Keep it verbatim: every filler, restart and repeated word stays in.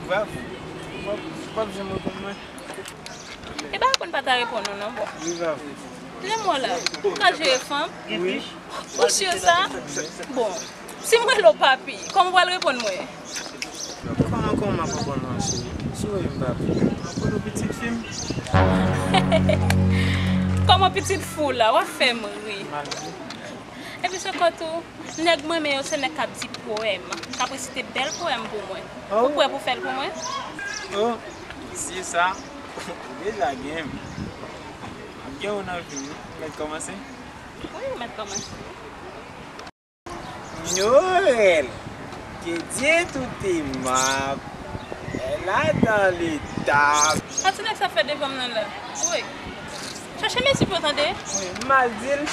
Bravo. W ap, w ap janm reponn mwen. E pa reponn pa ta reponn ou non, bon. Li pa vre. Lè mwen la, ou ka jere fanm? Wi. Ou si sa? Bon, si mwen rele w papi, kòman w pral reponn mwen? Kòman, kòman m ap reponn ou an, cheri? Si w rele m papi, m ap rele w pitit fi m. Kòman pitit fi w la? W ap fè m ri. Malgre. Epi se kò tou, nèg mwen renmen yo se nèg k ap di powèm, k ap resite bèl powèm pou mwen. Oh. Ou prè pou fè l pou mwen? Oh, mesye sa, ou deja gen m. M ap gen ou nan vi m, wi. Mèt kòmanse? Wi, ou mèt kòmanse. Noël, que Dieu tout aimable, est là dans le table. Sa ti nèg sa fè devan m nan la. Wi. Chache mezi pou yo tande. Wi, m al di l.